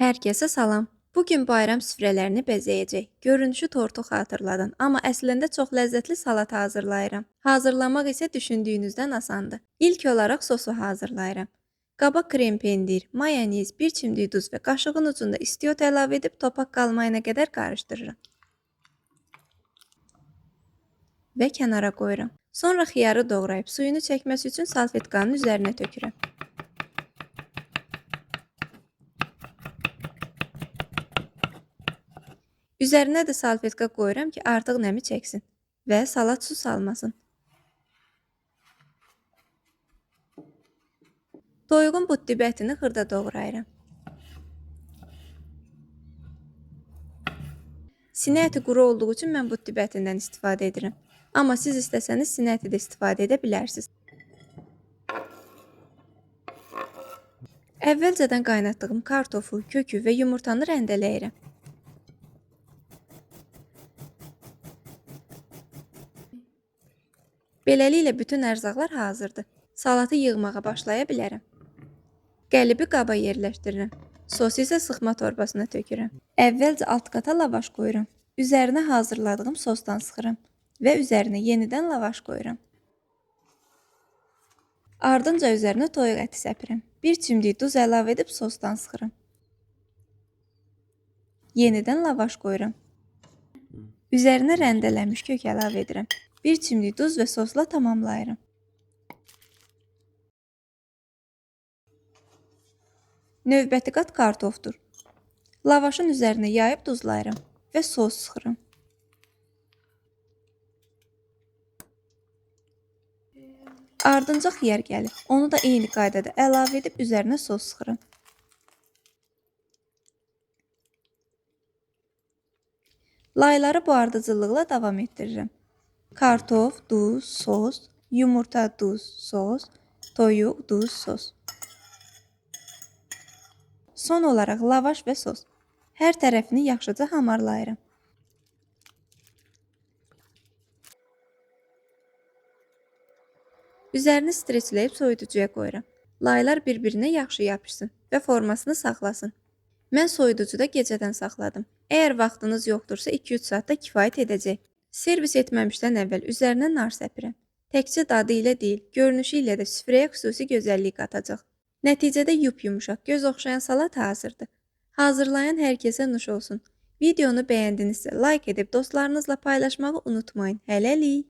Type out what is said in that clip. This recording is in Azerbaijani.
Hər kəsə salam. Bu gün bayram süfrələrini bəzəyəcək. Görünüşü tortu xatırladan, amma əslində çox ləzzətli salat hazırlayıram. Hazırlamaq isə düşündüyünüzdən asandır. İlk olaraq sosu hazırlayıram. Qaba krem pendir, mayonez, bir çimdik duz və qaşığın ucunda istiot əlavə edib topaq qalmayana qədər qarışdırıram. Və kənara qoyuram. Sonra xiyarı doğrayıb suyunu çəkməsi üçün salfetkanın üzərinə tökürəm. Üzərinə də salfetka qoyuram ki, artıq nəmi çəksin və salat su salmasın. Toyuğun but dibi ətini xırda doğrayıram. Sinə əti quru olduğu üçün mən but dibi ətindən istifadə edirəm. Amma siz istəsəniz sinə əti də istifadə edə bilərsiniz. Əvvəlcədən qaynatdığım kartofu, kökü və yumurtanı rəndələyirəm. Beləliklə bütün ərzaqlar hazırdır. Salatı yığmağa başlaya bilərəm. Qəlibi qaba yerləşdirirəm. Sosu isə sıxma torbasına tökürəm. Əvvəlcə alt qata lavaş qoyuram. Üzərinə hazırladığım sosdan sıxıram və üzərinə yenidən lavaş qoyuram. Ardınca üzərinə toyuq əti səpirəm. Bir çimdik duz əlavə edib sosdan sıxıram. Yenidən lavaş qoyuram. Üzərinə rəndələnmiş kök əlavə edirəm. Bir çimdik duz və sosla tamamlayıram. Növbəti qat kartofdur. Lavaşın üzərinə yayıb duzlayıram və sos sıxıram. Ardınca xiyar gəlir. Onu da eyni qaydada əlavə edib üzərinə sos sıxıram. Layları bu ardıcıllıqla davam etdirirəm. Kartof, duz, sos, yumurta, duz, sos, toyuq, duz, sos. Son olaraq lavaş və sos. Hər tərəfini yaxşıca hamarlayıram. Üzərini streçləyib soyuducuya qoyuram. Laylar bir-birinə yaxşı yapışsın və formasını saxlasın. Mən soyuducuda gecədən saxladım. Əgər vaxtınız yoxdursa 2-3 saatda kifayət edəcək. Servis etməmişdən əvvəl üzərinə nar səpirəm. Təkcə dadı ilə deyil, görünüşü ilə də süfrəyə xüsusi gözəllik qatacaq. Nəticədə yup-yumuşaq, göz oxşayan salat hazırdır. Hazırlayan hər kəsə nuş olsun. Videonu bəyəndinizsə like edib dostlarınızla paylaşmağı unutmayın. Hələlik!